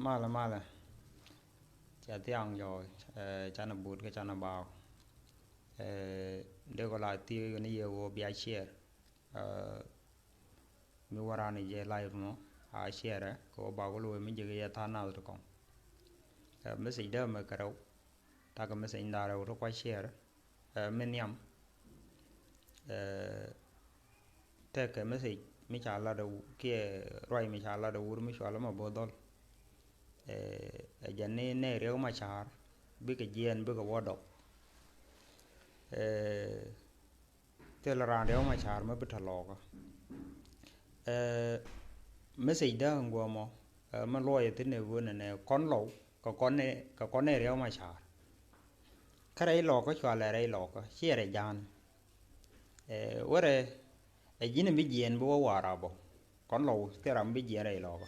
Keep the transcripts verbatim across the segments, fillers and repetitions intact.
Malɛ, malɛ. Ca thiaŋ jɔɔc, eh, canɛ but kä canɛ baaw. Eh, dee kɔ la thiee ni yɛ woo bia share. Eh, mi waran jɛ live mɔ, a share, kɛ wä bakul wee mi jɛ kɛ yɛ tha̱a̱ŋ nath ti kɔŋ. Eh, message dee mɛ kɛ rɛw. Takɛ message nda rɛw ti kua share. Eh, mi nhiam. Eh, tekɛ message mi ca lat ɛ wu-, kiɛ ruac mi ca lat ɛ wur mi cual mɛ bo̱o̱ dhɔl. Eh, ɛ jɛn ni nɛ Riek Macar, bikɛ jiɛɛn, bikɛ wä dɔk. Eh, thil raan Riek Macar mɛ bi tɔ lɔɔkä. Eh, message dee ŋuɔmɔ, eh, mɛ luɔyɛ thin ɛ ɣöö nɛ nɛ kɔn lɔw, kɛ kɔn nɛ, kɛ kɔn nɛ Riek Macar. Kä rɛy lɔɔkä cualɛ rɛy lɔɔkä, ciɛ rɛy ja̱a̱n. Eh, wärɛ, ɛ ji̱n mi jiɛɛn bi wä Warabɔ. Kɔn lɔw thil ram bi jiɛɛn rɛy lɔɔkä.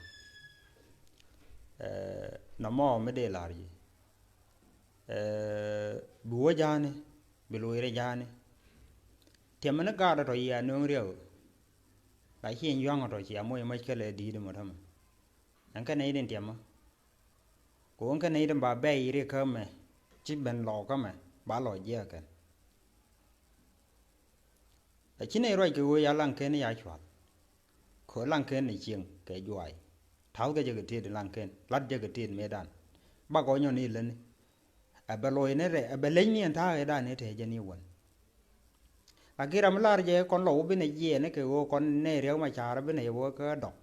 Eh, nɔmɔ mi dee la̱r ji̱. Eh, bi wä ja̱a̱ni, bi loc rɛy ja̱a̱ni. Tiɛmɛ ni gaat tɔ yia nööŋ riɛw. La ci ɛn yua̱ŋ tɔ cia moc mac kɛlɛ di̱i̱t mɔ tämɛ. Ɛn kɛn nɛy tin tiɛmä. Kɛ ɣöö ɛn kɛn nɛy tin ba bɛy ri kä mɛ, ci ben lɔɔkä mɛ, ba lɔ jiɛk kɛn. Ɛ ci nɛy ruac kɛ ɣöö ya laŋ ken ya cual. Kɛ ɣöö laŋ ken ni cieŋ kɛ juay. Ta̱thkɛ jɛ kɛ tiet laŋken, lat jɛ kɛ tiet mëëdan. Bakɔ nyɔn i̱ lätni. Ɛ bɛ loc ni rɛ, ɛ bɛ leny ni ɛn ta̱a̱ ëëdan i̱ te jɛ ni wän. Lakin ram mi lar jɛ kɔn lɔ wä bi nɛ jiɛɛn ni kɛ ɣöö kɔn nɛ Riek Macar bi nɛ wä kä dɔk.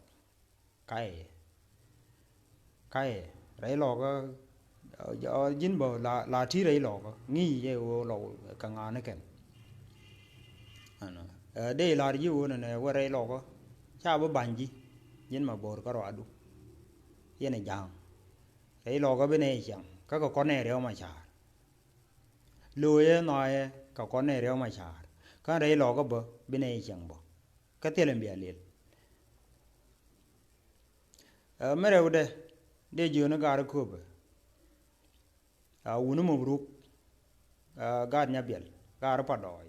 Ka̱yɛ. Ka̱yɛ. Rɛy lɔkä, ɛ, ji̱n bä la, la ti rɛy lɔkä. Ŋi̱i̱c jɛ ɣöö lɔ kɛ ŋa̱a̱n ni kɛn. Ɛnɔ. Ɛ, dee lar ji̱ ɣöö nɛ nɛ wä rɛy lɔkä. Ca bi ba̱ny ji̱. Ji̱n ma bo̱o̱r kä ruadu. Yɛn ɛ ja̱a̱ŋ. Rɛy lɔkä bi nɛ ciɛŋ. Kä kɛ kɔn nɛ Riek Macar. Lo̱o̱yɛ nhɔayɛ kɛ kɔn nɛ Riek Macar. Kä rɛy lɔkä bä bi nɛ ciɛŋ bä. Kä thilɛ bia lel. Ɛ, mi rɛwdɛ, dee jiöni gaari köpɛ. Ɛ, wuni Mabruk, ɛ, gaat Nyabiɛl, gaari Padɔɔy.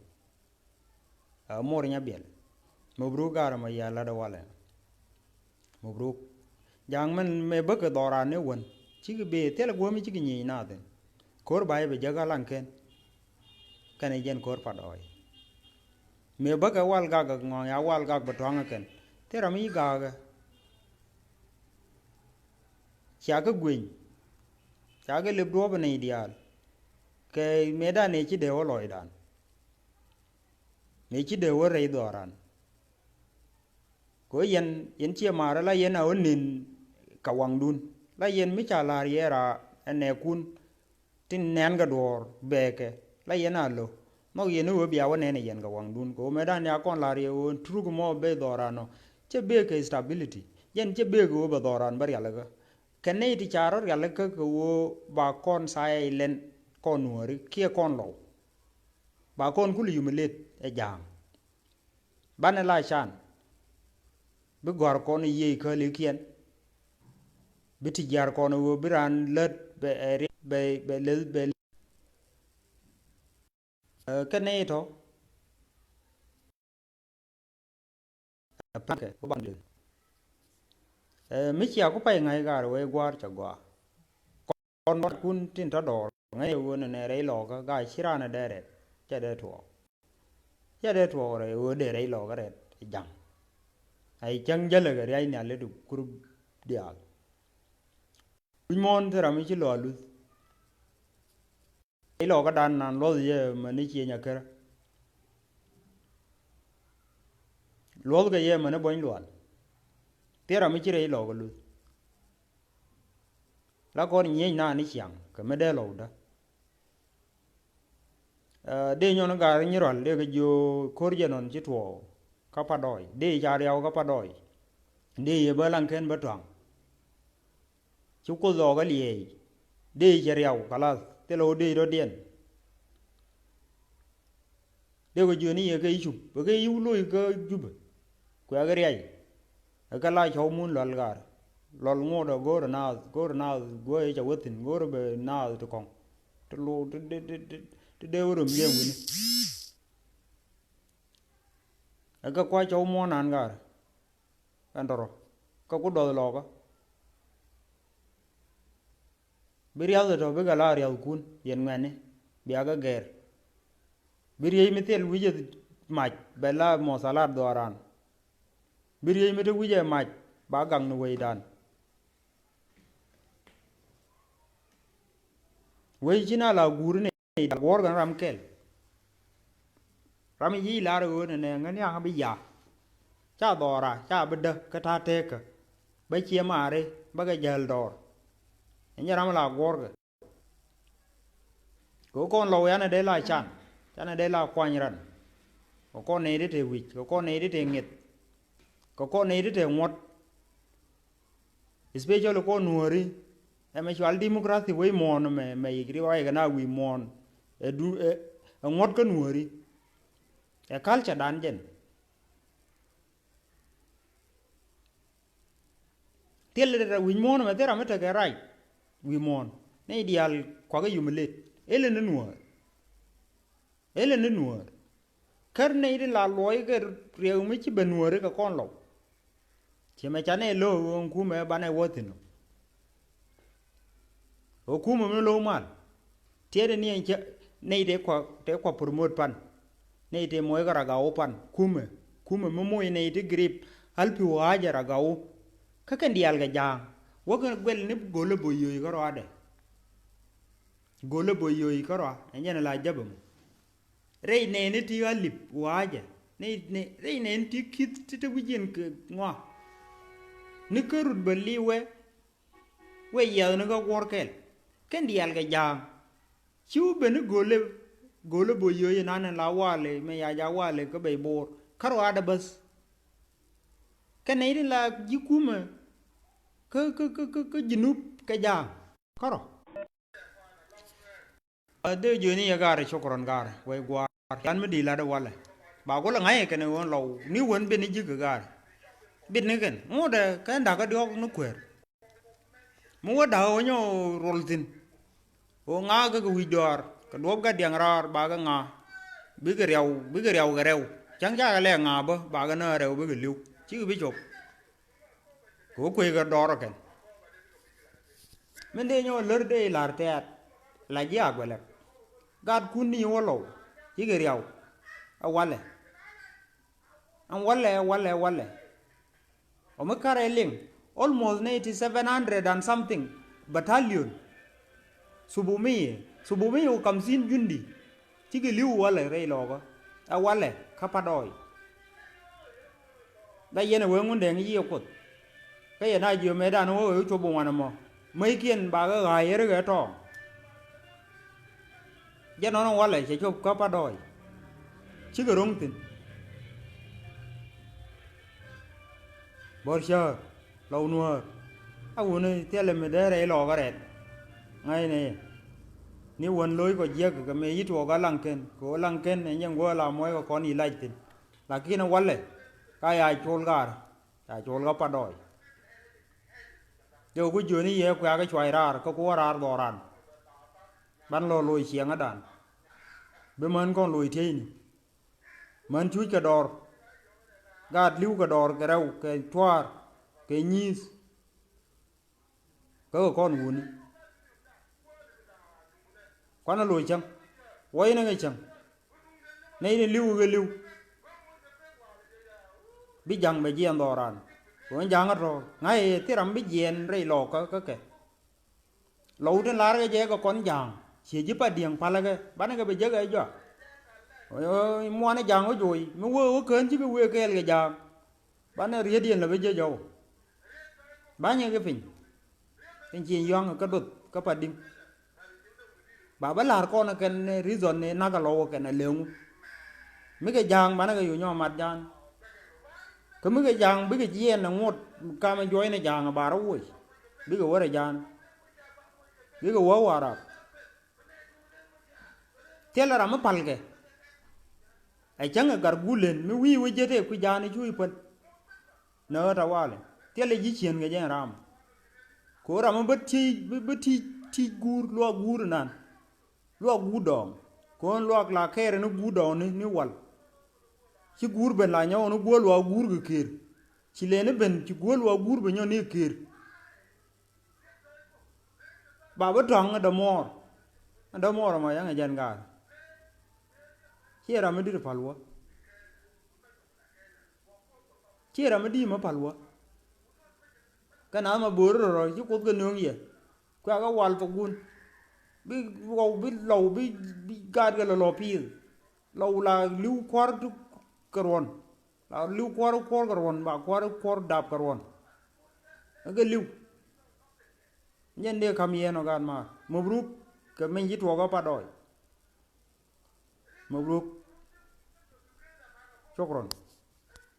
Ɛ, muɔr Nyabiɛl. Mabruk gaari mɔ yia lat ɛ walɛ. Mabruk. Ja̱a̱ŋ mɛn mëë bäkɛ dhɔran ni wän. Cikɛ bëë thilɛ guämi cikɛ nyiec nathin. Ko̱r ba yɛ bɛ jäkä laŋ ken. Kɛnɛ jɛn ko̱r Padɔɔy. Mëë bäkɛ wal gak gak ŋɔ̱ɔ̱ŋ ya wal gak bɛ tuaŋä kɛn. Thil ram mi ci ga̱a̱kɛ. Ca kɛ gueny. Ca kɛ lep duɔ̱ɔ̱p ni diaal. Kɛ mëëdan ëë ci dee wä lɔcdan. Mëë ci dee wä rɛy dhɔran. Kɛ ɣöö yɛn, yɛn ciɛ maarä la yɛn a wä nen kɛ waŋdun. La yɛn mi ca la̱r yɛ ra ɛn nɛɛkun. Tin nɛn kɛ duɔ̱ɔ̱r bɛɛkɛ la yɛn a lo̱. Nhɔk yɛn i̱ ɣöö bia wä nɛn ɛ yɛn kɛ waŋdun kɛ ɣöö mëëdan ya kɔn la̱r yɛ ɣöö turuk mɔ ben dhɔran ɔ. Cɛ bëë kɛ stability. Yɛn cɛ bëë kɛ ɣöö bɛ dhɔran bä rialikä. Kɛ nɛy ti ca rɔ rialikä kɛ ɣöö ba kɔn silent kɔn nuääri kiɛ kɔn lɔw. Ba kɔn kul humiliate ɛ ja̱a̱ŋ. Banɛ la can. Bi gɔ̱a̱r kɔn i̱ yiëë i̱ kälikiɛn. Bi ti jiaar kɔn i̱ ɣöö bi raan lät bɛ ɛ ri-, bɛ, bɛ leth bɛ. Ɛ, kɛn nɛy tɔ. Ɛ, pa̱nkɛ, ku ban leth. Ɛ, mi cia ku pay ŋa̱c gaar wee gua̱a̱r ca gɔaa. Kɔn kun tin tɔ dɔɔr ŋäc ɛ ɣöö nɛ nɛ rɛy lɔɔkä gaa ci raan ɛ dee rɛt cɛ dee tuɔɔk. Cɛ dee tuɔɔk rɛy ɣöö dee rɛy lɔɔkä rɛt ja̱ŋ. Ay cäŋ jälɛ kɛ riac nhial i̱ ti kur diaal. Wi̱c muɔ̱ɔ̱n thil ram mi ci lɔɔk luth. Rɛy lɔɔkä dan nan luɔth yɛ mäni cieny aker. Luɔth kɛ yɛ mäni buɔ̱ny lual. Thil ram mi ci rɛy lɔɔkä luth. La kɔn nyiec naan ni ciaŋ kɛ mi dee lɔwdä. Ɛ, dee nyɔn gar nyi rual dee kɛ jiö ko̱r jɛ nɔn ci tuɔɔk kä Padɔɔy. Dee ca riaw kä Padɔɔy. Dee yɛ bä laŋ ken bä tuaŋ. Ci Kuoth dhɔɔk kä liɛɛc. Dee cɛ riaw kalath thilɛ wä dee rɔ̱diɛn. Dee kɛ jiöni yɛ kɛ i̱ cup bɛ kɛ i̱ wä loc kä Jupɛ. Kuɛ kɛ riac. Ɛ kɛ la cɔw mun lual gaar. Lual ŋuɔ̱t ɛ go̱o̱rɛ naath, go̱o̱rɛ naath guäc ɛ cɛ wä thi̱n, go̱o̱rɛ bɛ naath ti kɔ̱ŋ. Ti lo̱o̱, ti, ti, ti, ti, ti dee wä röm yɛn wi̱ni. Ɛ kɛ kua cɔw muɔ̱ɔ̱n naan gaar. Ɛn tɔrɔ. Kä ku dɔth lɔɔkä. Bi riath ɛ tɔ̱ bikɛ la riathkun yɛn ŋuɛ̈ni, bia kɛ gɛr. Bi riey mi thil wi̱cɛ mac bɛ la muɔthalat dhɔaaran. Bi riey mi te wi̱cɛ mac ba gak ni wecdan. Wec ci na la guur ni guɔ̱ɔ̱r kɛn ram kɛl. Ram i̱ yic lar ɣöö nɛ nɛ ŋäni aŋ bi ya. Ca dhɔra ca bi däk kä ta̱a̱ tekä. Bä ciɛ maari bä kɛ jäl dɔɔr. Ɛn jɛ ram la guɔ̱ɔ̱rkɛ. Kɛ kɔn lɔw yanɛ dee la can, canɛ dee la kuany ran. Kɛ kɔn nɛy ti te wi̱c, kɛ kɔn nɛy ti te ŋi̱th. Kɛ kɔn nɛy ti te ŋuɔ̱t. Especially kɔn nuɔ̱ɔ̱ri. Ɛmɛ cual democracy wec muɔ̱ɔ̱n mɛ, mɛ yik ri waikɛ na wi̱i̱ muɔ̱ɔ̱n. Ɛ du ɛ ɛ ŋuɔ̱t kä nuɔ̱ɔ̱ri. Ɛ culture dan jɛn. Thil rɛt wi̱c muɔ̱ɔ̱n mɛ thil ram mi tekɛ rac. Wi̱i̱ muɔ̱ɔ̱n ni diaal kuakä yum lët. Ilɛ ni nuɔ̱ɔ̱r. Ilɛ ni nuɔ̱ɔ̱r. Kär nɛy ti la luɔc kɛ riɛk mi ci ben nuɔ̱ɔ̱ri kɛ kɔn lɔw. Ciɛ mɛ ca nɛy lo̱o̱ ɣöö kumɛ banɛ wä thi̱n ɔ. Ɣöö kumɛ mi lo̱o̱ mal. Tiɛɛt ni ɛn cä nɛy tëë kua tëë kua promote pan. Nɛy tëë moc kɛ ragaw pan kumɛ. Kumɛ mi moc nɛy ti grip alpi wa̱a̱cɛ ragaw. Kä kɛn diaal kɛ ja̱a̱ŋ wä kɛn guɛl ni go̱lä bo̱ yööc kä rɔaadɛ. Go̱lä bo̱ yööc kä rɔa ɛn jɛn la jäp ɛmɔ. Rɛy nɛɛni ti alip wa̱a̱cɛ nɛy nɛy rɛy nɛɛni ti ki̱th ti te wi̱c yɛn kɛ ŋɔa. Ni kä rut bä li̱wɛ. Wëë yiɛthni kä guɔ̱r kɛl kɛn diaal kɛ ja̱a̱ŋ. Ci wä ben i̱ go̱o̱lɛ go̱o̱lɛ bo̱ yio̱o̱c inan in la walɛ mɛ yac a walɛ kä bɛy bo̱o̱r kärɔaadɛ bäth. Kɛ nɛy tin la ji̱ kumɛ kä kä kä kä ji̱ nup kɛ ja̱a̱ŋ kärɔ. Dee jiöni yɛ gaari cukran gaari wec gua̱a̱r yan mi di̱i̱l lat i̱ walɛ. Ba gulɛ ŋa̱c kɛn i̱ ɣöö lɔw ni wän ben i̱ ji̱ kɛ gaari. Bitni kɛn ŋotdɛ kɛn da̱kä diɔ̱ɔ̱k ni kueer. Mi wä da̱kä wä nyɔ ruɔl thi̱n. Ɣöö ŋa̱a̱ kä kɛ wi̱c dɔaar kɛ duɔ̱ɔ̱p gat diaŋ raar ba kɛ ŋa̱a̱. Bikɛ riaw bikɛ riaw kɛ rɛw cäŋ cakɛ lɛ ŋa̱a̱ bä ba kɛ nääk rɛw bikɛ li̱w cikɛ bi cop. Kɛ wä kueckɛ dɔɔr ɔ kɛn. Min dee nyɔ lär dee lar tɛɛt la ji̱ a guɛlɛk. Gatkun ni wä lɔw cikɛ riaw. Ɛ walɛ. Ɛn walɛ ɛ walɛ ɛ walɛ. Ɔ mi karɛ liŋ almost ninety seven hundred and something battalion. Subumia subumia u kamsin jundi. Cikɛ li̱w walɛ rɛy lɔɔkä ɛ walɛ kä Patdɔɔy. Dha yɛn ɛ wee Ŋundɛŋ yiëë Kuoth. Kä yɛn a jiö mëëdan wä ɣöö cuɔp bi ŋuan ɛmɔ. Mäckiɛn bakɛ ɣa̱a̱c yɛr kɛ tɔɔŋ. Jɛ nɔnɔ walɛ cɛ cuɔp kä Patdɔɔy. Cikɛ ro̱ŋ thi̱n. Bɔr cäär. Lɔw nuäär a wuni thilɛ mi dee rɛy lɔɔkä rɛɛt. Ŋa̱cnɛ yɛ ni wän lo̱ckɔ jiäk kɛ mëë yi tuɔɔk a laŋ ken kɛ ɣöö laŋ ken ɛ nyɛŋ guäär la muɔckɔ kɔn yi lac thi̱n. Lakin ɛ walɛ ka ya col gaar. Ca col kä Patdɔɔy. Jɛ ku jiöni yɛ kuɛ̈kä cuay raar kä ku wä raar dhɔran. Ban lɔ loc ciɛŋädan. Bi män kɔn loc tieyni. Män cuc kɛ dɔɔr. Gaat li̱w kɛ dɔɔr kɛ rɛw kɛ tuaar kɛ nyi̱i̱th. Kä kɛ kɔn wuni. Kuanɛ loc cäŋ. Wuɔcnɛ kɛ cäŋ. Nɛy ni li̱w kɛ li̱w. Bi ja̱ŋ bɛ jiɛɛn dhɔran. Kɛ ɣän ja̱ŋ ɛ tɔ̱ ŋa̱c ɛ thil ram bi jiɛɛn rɛy lɔɔkä kä kɛ. Lɔw tin lar kɛ jɛ kɛ kɔn ja̱a̱ŋ ciɛ ji̱ Patdiɛŋ palä kɛ banɛ kɛ bɛ jek ɛ jɔak. Muanɛ ja̱a̱ŋ wä joc mi wee wä kään cikɛ wee kɛɛl kɛ ja̱a̱ŋ. Banɛ riet yɛn lɛ bä jek jɔw. Banyɛ kɛ piny. Tin ci yɔ̱a̱ŋ kä doth kä Patdiŋ. Ba bä la̱r kɔn kɛn reason ni nak a lɔw kɛn a leŋu. Mikɛ ja̱a̱ŋ banɛ kɛ yo̱ nyɔk mat ja̱a̱n. Kä mikɛ ja̱a̱ŋ bikɛ jiɛɛn ni ŋot kamɛ juɔcnɛ ja̱a̱ŋ a bar a woc. Bikɛ wärɛ ja̱a̱n. Bikɛ wä warap. Thilɛ ram mi palkɛ. Ɛ cäŋ ɛ gar gulen mi wi̱i̱ wä jiät ëë kui̱ ja̱a̱n i̱ cuuc päl. Nä ɣä tawalɛ thilɛ ji̱ cienkɛ jɛ ɛn ram. Kɛ ɣöö ram mi bä ti̱i̱c bä ti̱i̱c ti̱i̱c guur luaak guur inan. Luaak guur dɔɔŋ kɛ ɣöö luaak la kɛɛrɛ ni guur dɔɔŋni ni wal. Ci guur ben la nyɔk ni guur luaak guur kɛ këër. Ci lëë ni ben ci guur luaak guur ben nyɔk ni kɛ këër. Pa bi tɔ̱ŋ ɛ dämuɔɔr. Ɛ dämuɔɔr ɛmɔ yaŋ ɛ jɛn gaat. Ciɛ ram mi di̱t pal wä. Ciɛ ram mi di̱t mi pal wä. Kɛ nath ma bo̱o̱ri rɔ rɔ ci Kuoth kɛ nööŋ yɛ. Kuɛ kɛ wal thok wun. Bi, bi, bi lɔw bi, bi gaat kɛ lɔ lɔ pi̱i̱th. Lɔw la li̱w kua̱r ti kɛ ruɔn. La li̱w kua̱r kuɔr kɛ ruɔn ba kua̱r kuɔr dap kɛ ruɔn. Ɛ kɛ li̱w. Nyɛn dee kam yɛn ɔ gaat maar. Mabruk kɛ meny ci tuɔɔk ɛ pat dɔɔy. Mabruk. Cukran.